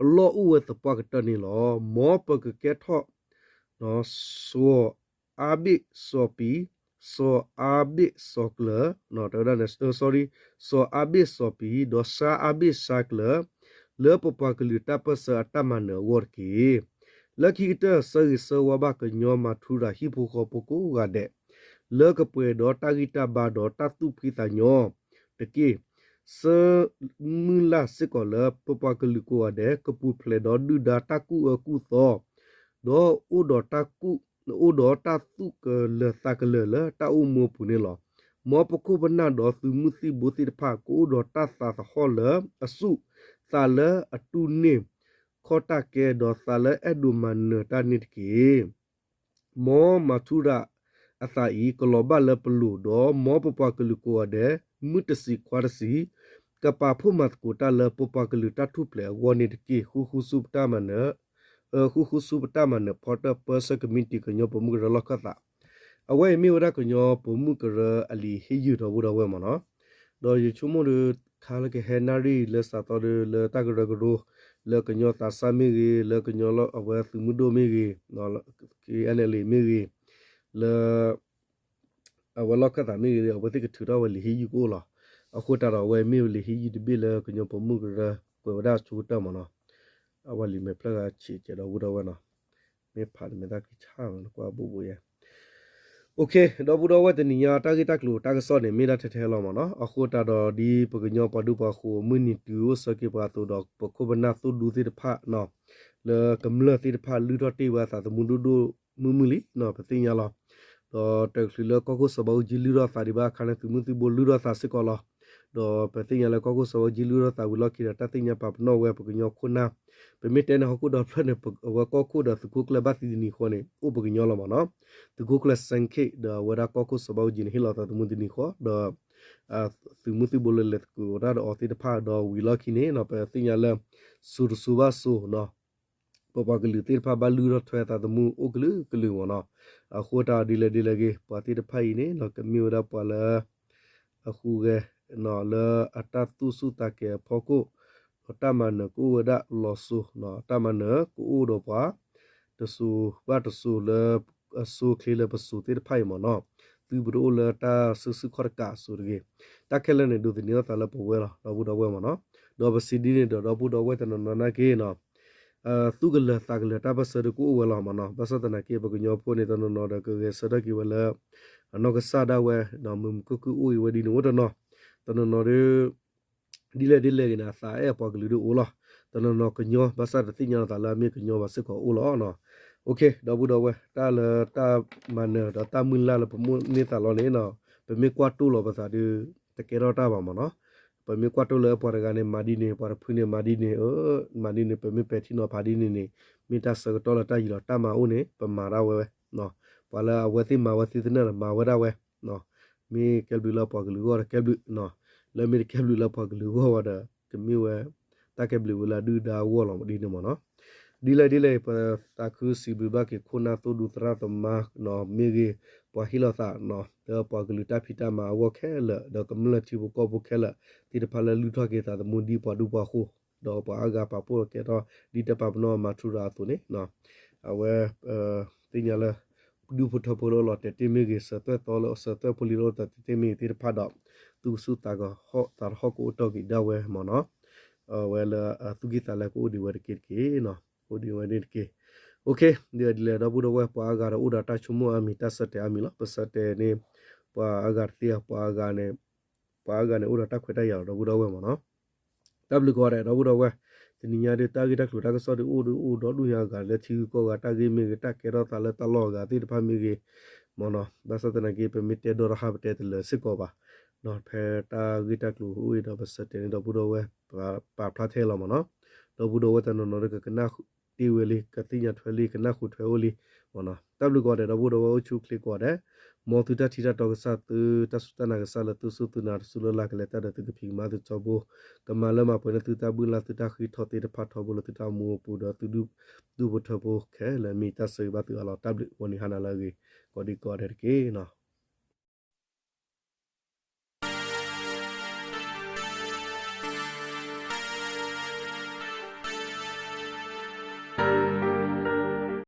အလီၢ်အိၣ်ဝဲသပှၢ်ကတၢၢ်န့ၣ်လီၤ. မ်ပကကဲထီၣ် စီၤအါဘ့ၣ်စီၤပံၤ, စီၤအါဘ့ၣ်စီၤကျၢၤ, တဝဲဒၣ်န့ၣ် sorry, စီၤအါဘ့ၣ်စီၤပံၤ ဒီးဆါအါဘ့ၣ်ဆါကျၢၤ လၢပပှၤကလုာ်တၢ်ပၢၢ်ဆၢအတၢ်မၤနၢၤအဂီၢ်တက့ၢ်. လၢခံကတၢၢ် ဆၢဂ့ၤဆၢဝါဘၣ်ကညီမၤထူရၤဟံၣ်ဖိဃီဖိကိးဂၤဒဲး လၢကပှဲၤဒီးတၢ်ဂံၢ်တၢ်ဘါဒီးတၢ်သူၣ်ဖှံသးညီတက့ၢ်. ဆၢမုၢ်လၢ်စ့ၢ်ကီးလၢပပှၤကလုာ်ကိးဂၤဒဲး ကပူၤဖျဲးဒီးဒုၣ်ဒါတၢ်ကူၣ်အၢကူၣ်သီ ဒီးအိၣ်ဒီးတၢ်ကူၣ် အိၣ်ဒီးတၢ်သူၣ်ကလၢၤသးကလၢၤလၢတၢ်အိၣ်မူအပူၤန့ၣ်လီၤ. မ်ပခိၣ်ပနၢ်ဒီးသုးမုၢ်သံၣ်ဘိသ့ၣ်တဖၣ် ကအိၣ်ဒီးတၢ်သးသဟီၣ်လၢအဆူၣ်, သးလၢအတူၢ်န့ၢ်ခီၣ်တၢ်ကဲ ဒီးသးလၢအဲၣ်ဒိးမၤနၢၤတၢ်န့ၣ်တက့ၢ်. မ်မၤထူရၤအသးအံၤ ကလီၤဘၣ်လၢပလိၤ ဒီးမ်ပပှၤကလုာ်ကိးဂၤဒဲး မုၢ်တဆံးခွါတဆံး ကပာ်ဖှိၣ်မၤသကိးတၢ်လၢပပှၤကလုာ်တၢ်ထူၣ်ဖျဲးအဂီၢ်န့ၣ်တက့ၢ်. ဃုဃုဆူပတၢ်မၤနၢၤ, ဃုဃုဆူပတၢ်မၤနၢၤဖီတၢၣ် ပၢဆှၢကမံးတံာ် ကညီပိာ်မုၣ်ကရၢလီၢ်ခၢၣ်သး. အဝဲအံၤမ့ၢ်ဝဲဒၣ်ကညီပိာ်မုၣ်ကရၢအလံာ်ဟ့ၣ်ယုၢ် ဒီပုၢ်ဒီဝဲၢ်မ့ၢ်နီၤ. ဒီးယဆိကမိၣ်ဒီး ခါလၢကဟဲနၣ်ရံၣ်လၢစးသီဒီး လၢတၢ်ကရၢကရိ လၢကညီသးစၢ်မ့ၢ်ဂ့ၤ, လၢကညီအဝဲသုးမုၢ်ဒိၣ်မ့ၢ်ဂ့ၤ, ကီၢ်အဲၣ်လ့ၣ်မ့ၢ်ဂ့ၤ, လၢ အဝဲလီၢ်ခၢၣ်သးမ့ၢ်ဂ့ၤ အဝဲသ့ၣ်ကထုးထီၣ်ဝဲလံာ်ဟ့ၣ်ယုၢ်ကအိၣ်လီၤ. အဃိတးဒီးအဝဲမ့ၢ်ဝဲလံာ်ဟ့ၣ်ယုၢ်တဘ့ၣ်လၢကညီပိာ်မုၣ်ကရၢ ကွဲးဝဲဒၣ်ဆိကတၢၢ်မ့ၢ်နီၤ. အဝဲလံာ်မဲာ်ဖျၢၣ်ဂၤဆံးကဲး ဒီပုၢ်ဒီဝဲၢ်နီၤ. မ့ၢ်ဖးတမ့ၢ်တၢ်ကံဆၣ်မ့ၢ်နကွၢ်ဘိဘိယဲ ဒီပုၢ်ဒီဝဲၢ် တနံၤညါတၢ်ဂ့ၢ်တၢ်ကျိၤတၢ်ကစီၣ်န့ၣ် မ့ၢ်ဒၣ်ထဲထဲလီၤမ့ၢ်နီၤ. အဃိတးဒီးဒ်ပကညီပှၤဒူပှၤဃိၤ မုၢ်နံၤတုၤအိၣ်ဆၢက့ၤပှၤအသိးဒီး ပခိၣ်ပနၢ်သူၣ်ဒူသ့ၣ်တဖၣ်နီၤ, လၢကမျၢၢ်သ့ၣ်တဖၣ်လုၢ်ထီၣ်တ့ၢ်ဝဲအသးသမူဒိၣ်ဒိၣ်မုၢ်မုၢ်လံနီၤ ပသ့ၣ်ညါလီၤ. ဒီးတချုးလၢကီၢ်ခိၣ်စီၤဘးအူကၠံလုၢ်ထီၣ်သးဒံးဘၣ်အခါန့ၣ် သုးမုၢ်သံၣ်ဘိလုၢ်ထီၣ်သးစ့ၢ်ကီးလီၤ. ဒီးပသ့ၣ်ညါလၢကီၢ်ခိၣ်စီၤဘးအူကၠံလုၢ်ထီၣ်သးဝံၤလီၢ်ခံဒီး တၢ်သ့ၣ်ညါပာ်ပနီၣ်ဝဲပကညီခိၣ်နၢ်, ပမ့ၢ်တဲန့ၣ်ဟီၣ်ခိၣ်ဒီဖျၢၣ်န့ၣ် အဝဲကီၢ်ခိၣ်ဒီးသုးခိၣ်ကျၢၢ်ဘၣ်သံတနံၤဃီန့ၣ် အိၣ်ပကညီလီၤမ့ၢ်နီၤ. သုးခိၣ်ကျၢၢ်စဲခ့ၣ် ဒီးအဝဲဒၣ်ကီၢ်ခိၣ်စီၤဘးအူကၠံန့ၣ် ဟ့ၣ်လီၤသးသမူတနံၤဃီ ဒီး သုးမုၢ်သံၣ်ဘိလၢလဲၤသကိးတၢ်ဒီးအီၤသ့ၣ်တဖၣ် ဒီးဝံၤလီၢ်ခံန့ၣ်နီၤ ပသ့ၣ်ညါလၢ စိၤတစိၤဘၣ်စိၤနီၤ ပပှၤကလုာ်သ့ၣ်တဖၣ်ဘၣ်လုၢ်ထီၣ်ထွဲသးသမူအိၣ်ကလုာ်ကလုာ်မ့ၢ်နီၤ. အဃိတၢ်ဒ်လဲၣ်ဒ်လဲၣ်ဂ့ၤ ပှၤသ့ၣ်တဖၣ်အံၤန့ၣ်နီၤ ကမ့ၢ်ဝဲဒၣ်ပှၤလၢ အဃုဂဲၤ လၢအတၢ်သူၣ်ဆူၣ်သးကဲၤအဖီခိၣ် ဒီးတၢ်မၤနၢၤကအိၣ်ဝဲဒၣ်လီၤစိၤနီၤ တၢ်မၤနၢၤကအိၣ်ဒီးပှၤ တစိၤဘၣ်တစိၤလၢ အစိၤချ့လၢပစိၤသ့ၣ်တဖၣ်အံၤမ့ၢ်နီၤ. သုပတအိၣ်လၢတၢ်စုဆူၣ်ခီၣ်တကးအစိၤတဂ့ၤ. တၢ်ခဲလၢာ်န့ၣ် ဒိးသန့ၤထီၣ်သးလၢပဝဲလီၤ ဒီပုၢ်ဒီဝဲၢ်မ့ၢ်နီၤ. ဒီးပစံးဒ်န့ၣ်ဒီး ဒီပုၢ်ဒီဝဲၢ်တနီၤနီၤနာ်က့နီၤ သူၣ်ကလၢၤသးကလၢၤတၢ်ပၢၢ်ဆၢဒီးကအိၣ်ဝဲလီၤမ့ၢ်နီၤ. ဘၣ်ဆၣ်သနာ်က့ ပကညီဖိန့ၣ် တနီၤနီၤဒီးကဂဲၤဆၢထၢၣ်က့ၤဝဲလၢ အနီၢ်ကစၢ်ဒၣ်ဝဲ ဒီးမုာ်မုာ်ခုၣ်ခုၣ်အိၣ်အံၤဝဲဒ်န့ၣ်အိၣ်တနီၤ. တနီၤနီၤဒီး ဒ်လဲၣ်ဒ်လဲၣ်ဂ့ၤန့ၣ် အသးအဲၣ်အပှၤကလုာ်ဒၣ်အိၣ်လီၤ. တနီၤနီၤကညီ ဘၣ်ဆၣ်တသ့ၣ်ညါလီၤသးလၢအမ့ၢ်ကညီဘၣ်စ့ၢ်ကီးအိၣ်လီၤနီၤ. ဒီပုၢ်ဒီဝဲၢ် တၢ်လၢတၢ်မၤနၢၤဒီးတၢ်မုၢ်လၢ်လၢပမိၢ်န့ၢ်သးလီၤန့ၣ်နီၤ ပမ့ၢ်ကွၢ်တိၢ်လီၤပသးဒီး တကဲထီၣ်တၢ်ဘၣ်မ့ၢ်နီၤ. ပမ့ၢ်ကွၢ်တိၢ်လၢပှၤတဂၤန့ၣ် မၤဒ်န့ၣ် ပှၤတဖုန့ၣ်မၤဒ်န့ၣ် မၤဒ်န့ၣ် ပမ့ၢ်ပဲာ်ထံနီၤဖးဒ်န့ၣ်န့ၣ် မ့ၢ်တၢ်ဆၢကတီၢ်လၢတၢ်ယံၤလီၤ. တၢ်မၤအိၣ်န့ၣ် ပမၤဒၣ်ဝဲဝဲ ပှၤလၢအဝဲသ့ၣ်မၤဝဲသ့ၣ်သနၢၣ်ဒီး မၤဝဲဒၣ်ဝဲ မ့ၢ်ကဲဘျုးလၢပှၤကလုာ်အဂီၢ်ဒီးကဲဘျုး, လၢမ့ၢ်တကဲဘျုးလၢပှၤကလုာ်အဂီၢ်ဝဲဒီး ကမ့ၢ်ဝဲ တၢ်ကဲဘျုးဝဲလၢအဒုၣ်ဒါအဂီၢ်လီၤဒ်န့ၣ်မ့ၢ်နီၤ. ဒ်လဲၣ်ဒ်လဲၣ် ပသးခုစံးဘျုးဘၣ်က့ၤခိၣ်နၢ်သိၣ်ဒူသရၣ်သမါမ့ၢ်ဂ့ၤ, ပှၤဟ့ၣ်လီၤသးဒီးပှၤကလုာ်တၢ်ဖံးတၢ်မၤအဂီၢ်ခဲလၢာ် ဒီးကမျၢၢ်ထံဖိကီၢ်ဖိခဲလၢာ်သ့ၣ်တဖၣ်လၢလုၢ်ထီၣ်က့ၤသးသမူဒ်ပှၤဒူပှၤဃိၤ, ဒီးပှၤအါဂၤပာ်ဖှိၣ်ကဲထီၣ်ဒ်တၢ်ပာ်ပနီၣ်မၤထူရၤအသိးန့ၣ် အဝဲ သ့ၣ်ညါလၢ ဒူၣ်ဖိထၢဖိလၢအိၣ်လီၤတဲာ်တ့ၢ်မ့ၢ်ဂ့ၤ, စၢၤသွဲၣ်သီလၢစၢၤသွဲၣ်ဖိလံၤလၢအိၣ်လီၤတဲာ်တ့ၢ်မ့ၢ်ဂ့ၤသ့ၣ်တဖၣ်ဒီး သူၣ်ကဆူၣ်သးကဟီၣ်သးတဟီၣ်ကအိၣ်တ့ၢ်က့ၤဒၣ်ဝဲမ့ၢ်နီၤ. အဝဲလၢအသူၣ်ကံၢ်သးလဲကအိၣ်ဒံးဝဲတက့ၢ်တက့ၢ်နီၤ, ကအိၣ်ဒံးဝဲန့ၣ်တက့ၢ်. ဒ်လဲၣ်ဒီပုၢ်ဒီဝဲၢ် ပှၤအါဂၤဒီးအိၣ်ဒီးတၢ်ဆိကမိၣ်အါမံၤ တၢ်ဆၢတဲာ်အါမံၤလီၤ. ပဆၢတဲာ်န့ၣ် ပှၤအါဂၤတသ့ဧါ, ပှၤအါဂၤန့ၣ် ပှၤအါဂၤန့ၣ်အိၣ်ဒီးတၢ်ခွဲးတၢ်ယာ်လီၤ ဒီပုၢ်ဒီဝဲၢ်မ့ၢ်နီၤ. တၢ်ဘျုးကိးဂၤဒဲး ဒီပုၢ်ဒီဝဲၢ်, တနံၤညါဒ်တၢ်ဂ့ၢ်တၢ်ကျိၤတၢ်ကစီၣ်ဒ်အိၣ်ဒ်အိၣ်ဒီဒူၣ်ညါအဂၤ လၢထံဂုၤကီၢ်ဂၤတၢ်ဂ့ၢ်မ့ၢ်ဂ့ၤ, တၢ်ကဲထီၣ်သးလၢတၢ်လီၢ်အဂၤသ့ၣ်တဖၣ်မ့ၢ်ဂ့ၤ မ့ၢ်နီၤ. ဘၣ်ဆၣ်သနာ်က့ ပမ့ၢ်တဲဒီတဟါ ပတဲတလၢာ်စ့ၢ်ကီးဘၣ်. ဖဲတၢ်ဂ့ၢ်တၢ်ကျိၤအိၣ်အံၤဒီး ပဆၢတဲာ်န့ၣ်ဒီပုၢ်ဒီဝဲၢ် ပာ်ဖျါထဲလီၤမ့ၢ်နီၤ. ဒီပုၢ်ဒီဝဲၢ်တနီၤနီၤဒီး ကကနၣ်တ့ၢ်ဝဲလံ, ကသ့ၣ်ညါထွဲလံ, ကနၢ်ဃုာ်ထွဲအိၣ်လံ မ့ၢ်နီၤ. တၢ်ဘျုးကိးဂၤဒဲး ဒီပုၢ်ဒီဝဲၢ်အိၣ်ဆူၣ်အိၣ်ချ့ကိးဂၤဒဲး, မ်သုတၢ်ထံတၢ်တီကစၢ် သုတၢ်စူၢ်တၢ်နာ်ကစၢ်လၢသုစူၢ်သုနာ်တစူၢ်လၢ်လၢ်ကလဲၤတၢ်ဒီးသုကဖံးကမၤသုထီဘိ, ကမၤလၢမၤပှဲၤန့ၢ်သုတၢ်ဘှံးလၢ် သုတၢ်ဃ့ထီၣ်သ့ၣ်တဖၣ်ထီဘိလၢသုတၢ်အိၣ်မူအပူၤဒီး သုဒူၣ်ဖိထၢဖိခဲလၢာ် မ့ၢ်တၢ်ဆၢဂ့ၤဘၣ်သုအါလီၤ. တၢ်ဘျုး မ်နံၤဟါနၤလၢအဂ့ၤ ကိးဒံကိးဂၤဒဲးတက့ၢ်နီၤ.